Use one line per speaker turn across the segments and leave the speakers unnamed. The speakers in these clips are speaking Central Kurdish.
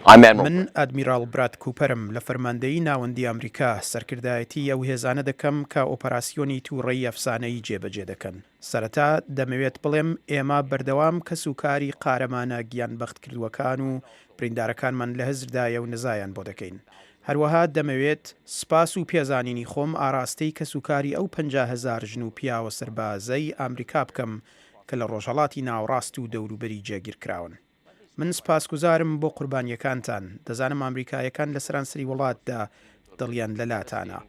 من ئادمیراڵ براد کوپەرم لە فەرماندەیی ناوەندی ئامریکا، سەرکردایەتیی ئەو هێزانە دەکەم کە ئۆپەراسیۆنی تووڕەیی ئەفسانەیی جێبەجێ دەکەن. سەرەتا دەمەوێت بڵێم ئێمە بەردەوام کەسوکاری قارەمانە گیانبەختکردووەکان و بریندارەکانمان لە هزردایە و نزایان بۆ دەکەین. هەروەها دەمەوێت سپاس و پێزانینی خۆم ئاراستەی کەسوکاری ئەو 50,000 ژن و پیاوە سەربازەی ئامریکا بکەم کە لە ڕۆژهەڵاتی ناوەڕاست و دەوروبەری جێگیرکراون. من سپاسگوزارم بۆ قوربانییەکانتان، دەزانم ئامریکایەکان لە سەرانسەری وڵاتدا دڵیان لە لاتانە.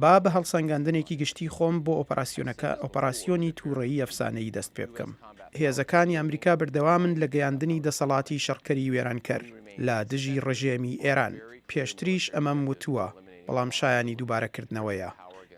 با بە هەڵسەنگاندنێکی گشتی خۆم بۆ ئۆپەراسیۆنەکە ئۆپەراسیۆنی تووڕەیی ئەفسانەیی دەست پێ بکەم. هێزەکانی ئامریکا بەردەوامن لە گەیاندنی دەسەڵاتی شەڕکەری وێرانکەر لە دژی ڕژێمی ئێران. پێشتریش ئەمەم وتووە، بەڵام شایانی دووبارەکردنەوەیە.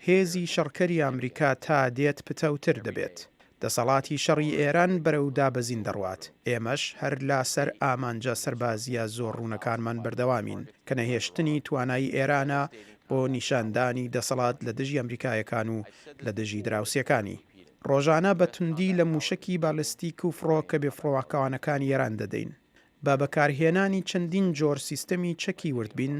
هێزی شەڕکەری ئامریکا تا دێت پتەوتر دەبێت. دەسەڵاتی شەڕی ئێران بەرەو دابەزین دەڕوات، ئێمەش هەر لە سەر ئامانجە سەربازییە زۆر ڕوونەکانمان بەردەوامین، کە نەهێشتنی توانای ئێرانە بۆ نیشاندانی دەسەڵات لە دژی ئەمریکایەکان و لە دژی دراوسێکانی. ڕۆژانە بە توندی لە مووشەکی بالستیک و فڕۆکە بێفڕۆکەوانەکانی ئێران دەدەین. بە بەکارهێنانی چەندین جۆر سیستەمی چەکی وردبین،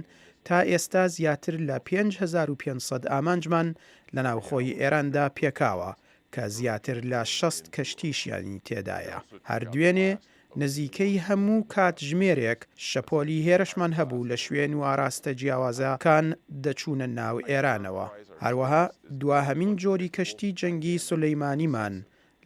تا ئێستا زیاتر لە 5500 ئامانجمان لە ناوخۆی ئێراندا پێکاوە کە زیاتر لە 60 کەشتیشیانی تێدایە. هەر دوێنێ نزیکەی هەموو کاتژمێرێک شەپۆلی هێرشمان هەبوو لە شوێن و ئاراستە جیاوازەکان دەچوونە ناو ئێرانەوە. هەروەها دواهەمین جۆری کەشتی جەنگی سولەیمانیمان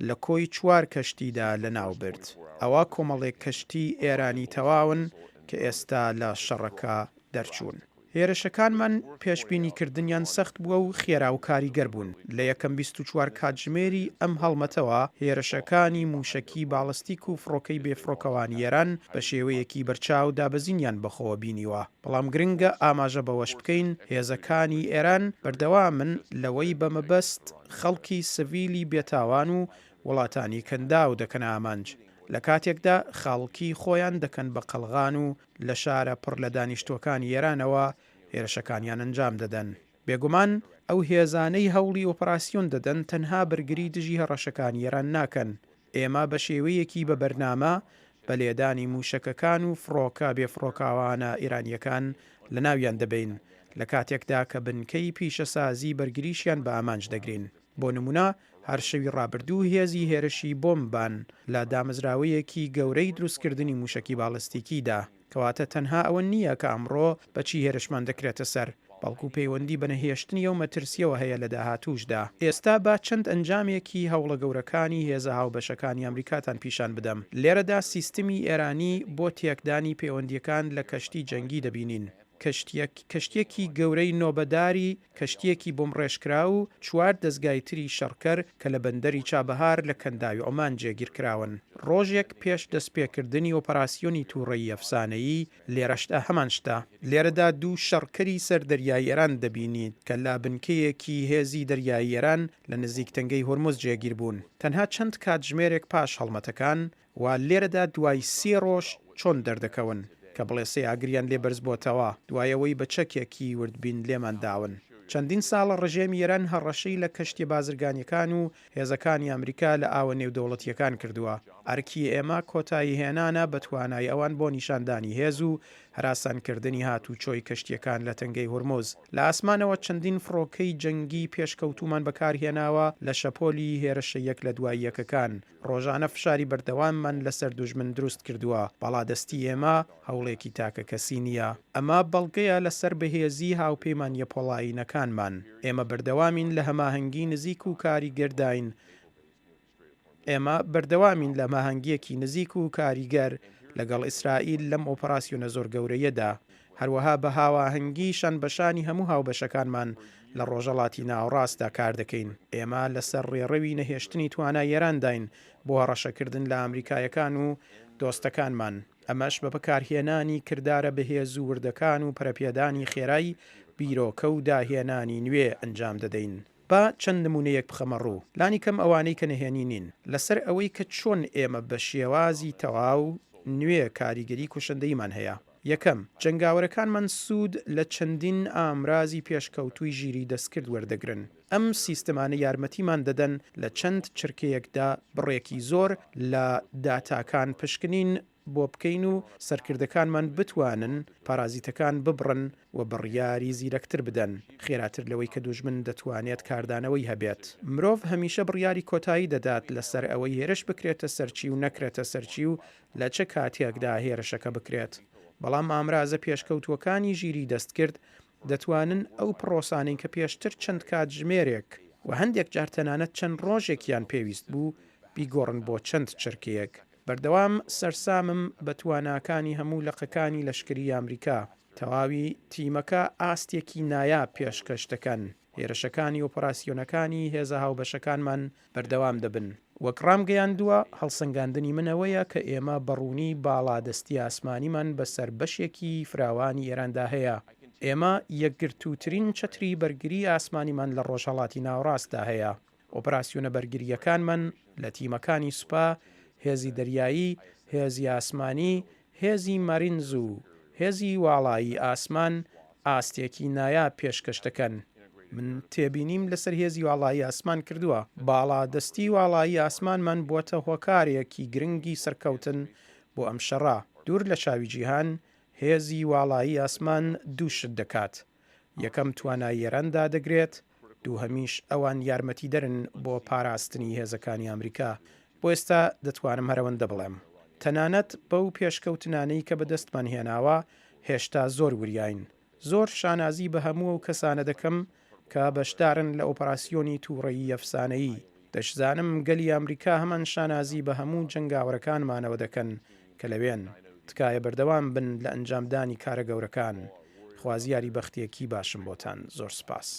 لە کۆی چوار کەشتیدا لەناوبرد. ئەوە کۆمەڵێک کەشتی ئێرانی تەواون کە ئێستا لە شەڕەکە دەرچوون. هێرشەکانمان پێشبینیکردنیان سەخت بووە و خێرا و کاریگەر بوون. لە یەکەم 24 کاتژمێری ئەم هەڵمەتەوە، هێرشەکانی مووشەکی باڵستیک و فڕۆکەی بێفڕۆکەوانی ئێران بە شێوەیەکی بەرچاو دابەزینیان بەخۆوە بینیوە. بەڵام گرنگە ئاماژە بەوەش بکەین، هێزەکانی ئێران بەردەوامن لەوەی بە مەبەست خەڵکی سڤیلی بێتاوان و وڵاتانی کەنداو دەکەنە ئامانج، لە کاتێکدا خەڵکی خۆیان دەکەن بە قەڵغان و لە شارە پڕ لە دانیشتووەکانی ئێرانەوە هێرشەکانیان ئەنجام دەدەن. بێگومان ئەو هێزانەی هەوڵی ئۆپەراسیۆن دەدەن تەنها بەرگری دژی هەڕەشەکانی ئێران ناکەن، ئێمە بە شێوەیەکی بە بەرنامە بە لێدانی مووشەکەکان و فڕۆکە بێفڕۆکاوانە ئێرانییەکان لەناویان دەبەین، لە کاتێکدا کە بنکەی پیشەسازی بەرگریشیان بە ئامانج دەگرین. بۆ نموونە هەر شەوی ڕابردوو هێزی هێرشی بۆمبان لە دامەزراوەیەکی گەورەی دروستکردنی مووشەکی باڵستیکی دا. کەواتە تەنها ئەوە نییە کە ئەمڕۆ بە چی هێرشمان دەکرێتە سەر، بەڵکو پەیوەندی بە نەهێشتنی ئەو مەترسییەوە هەیە لە داهاتووشدا. ئێستا با چەند ئەنجامێکی هەوڵە گەورەکانی هێزە هاوبەشەکانی ئەمریکاتان پیشان بدەم. لێرەدا سیستمی ئێرانی بۆ تێکدانی پەیوەندییەکان لە کەشتی جەنگی دەبینین. کەشتییەک کەشتییەکی گەورەی نۆبەداری کەشتییەکی بۆمبڕێژکراو و چوار دەزگای تری شەڕکەر کە لە بەندەری چابەهار لە کەنداوی عومان جێگیرکراون. ڕۆژێک پێش دەستپێکردنی ئۆپەراسیۆنی تووڕەیی ئەفسانەیی، لێرەشدا هەمان شتە. لێرەدا دوو شەڕکەری سەر دەریای ئێران دەبینیت کە لە بنکەیەکی هێزی دەریایی ئێران لە نزیک تەنگەی هورمز جێگیر بوون. تەنها چەند کاتژمێرێک پاش هەڵمەتەکان، و لێرەدا دوای سێ ڕۆژ چۆن دەردەکەون کە بڵێسەی ئاگریان لێ بەرزبۆتەوە دوای ئەوەی بە چەکێکی وردبین لێمان داون. چەندین ساڵە ڕژێمی ئێران هەڕەشەی لە کەشتیە بازرگانیەکان و هێزەکانی ئەمریکا لە ئاوە نێودەوڵەتیەکان کردووە. ئەرکی ئێمە کۆتاییهێنانە بە توانای ئەوان بۆ نیشاندانی هێز و هەراسانکردنی هاتووچۆی کەشتیەکان لە تەنگەی هورمز. لە ئاسمانەوە چەندین فڕۆکەی جەنگی پێشکەوتوومان بەکارهێناوە لە شەپۆلی هێرشە یەک لە دوای یەکەکان. ڕۆژانە فشاری بەردەواممان لەسەر دوژمن دروست کردووە، باڵادەستی ئێمە هەوڵێکی تاکەکەسی نییە، ئەمە بەڵگەیە لەسەر بەهێزیی هاوپەیمانییە پۆڵایینەکانمان، ئێمە بەردەوامین لە هەماهەنگی نزیک و کاریگەرداین، ئێمە بەردەوامین لە هەماهەنگییەکی نزیک و کاریگەر لەگەڵ ئیسرائیل لەم ئۆپەراسیۆنە زۆر گەورەیەدا. هەروەها بە هاواهەنگی شانبەشانی هەموو هاوبەشەکانمان لە ڕۆژهەڵاتی ناوەڕاستدا کاردەکەین. ئێمە لەسەر ڕێڕەوی نەهێشتنی توانای ئێرانداین بۆ هەڕەشەکردن لە ئامریکایەکان و دۆستەکانمان، ئەمەش بە بەکارهێنانی کردارە بەهێز و وردەکان و پەرەپێدانی خێرای بیرۆکە و داهێنانی نوێ ئەنجام دەدەین. با چەند نموونەیەک بخەمە ڕوو، لانیکەم ئەوانەی کە نهێنی نین، لەسەر ئەوەی کە چۆن ئێمە بە شێوازی تەواو نوێ کاریگەری کوشندەییمان هەیە. یەکەم، جەنگاوەرەکانمان سوود لە چەندین ئامرازی پێشکەوتووی ژیری دەستکرد وەردەگرن. ئەم سیستمانە یارمەتیمان دەدەن لە چەند چرکەیەکدا بڕێکی زۆر لە داتاکان پشکنین. بۆ بکەین و سەرکردەکانمان بتوانن پارازیتەکان ببڕن و بڕیاری زیرەکتر بدەن، خێراتر لەوەی کە دوژمن دەتوانێت کاردانەوەی هەبێت. مرۆڤ هەمیشە بڕیاری کۆتایی دەدات لەسەر ئەوەی هێرش بکرێتە سەر چی و نەکرێتە سەر چی و لە چ کاتێکدا هێرشەکە بکرێت. بەڵام ئامرازە پێشکەوتووەکانی ژیری دەستکرد دەتوانن ئەو پڕۆسانەی کە پێشتر چەند کاتژمێرێک و هەندێک جار تەنانەت چەند ڕۆژێکیان پێویست بوو، بیگۆڕن بۆ چەند چرکەیەک. بەردەوام سەرسامم بە تواناکانی هەموو لقەکانی لەشکری ئامریکا. تەواوی تیمەکە ئاستێکی نایاب پێشکەش دەکەن. هێرشەکانی ئۆپەراسیۆنەکانی هێزە هاوبەشەکانمان بەردەوام دەبن. وەک ڕامگەیاندووە، هەڵسەنگاندنی من ئەوەیە کە ئێمە بە ڕوونی باڵادەستی ئاسمانیمان بەسەر بەشێکی فراوانی ئێراندا هەیە. ئێمە یەکگرتووترین چەتری بەرگری ئاسمانیمان لە ڕۆژهەڵاتی ناوەڕاستدا هەیە. ئۆپراسیۆنە بەرگرییەکانمان لە تیمەکانی سوپا، هێزی دەریایی، هێزی ئاسمانی، هێزی مارینز و هێزی واڵایی ئاسمان ئاستێکی نایاب پێشکەش دەکەن. من تێبینیم لەسەر هێزی واڵایی ئاسمان کردووە. باڵادەستی واڵایی ئاسمانمان بووەتە هۆکارێکی گرنگی سەرکەوتن بۆ ئەم شەڕە. دوور لە چاوی جیهان، هێزی واڵایی ئاسمان دوو شت دەکات، یەکەم توانای ئێران دادەگرێت، دووهەمیش ئەوان یارمەتیدەرن بۆ پاراستنی هێزەکانی ئامریکا. بۆ ئێستا دەتوانم هەر ئەوەندە بڵێم. تەنانەت بەو پێشکەوتنانەی کە بەدەستمان هێناوە، هێشتا زۆر وریاین. زۆر شانازی بە هەموو ئەو کەسانە دەکەم کە بەشدارن لە ئۆپەراسیۆنی تووڕەیی ئەفسانەیی. دەشزانم گەلی ئامریکا هەمان شانازی بە هەموو جەنگاوەرەکانمانەوە دەکەن کە لەوێن. تکایە بەردەوام بن لە ئەنجامدانی کارە گەورەکان. خوازیاری بەختێکی باشم بۆتان. زۆر سپاس.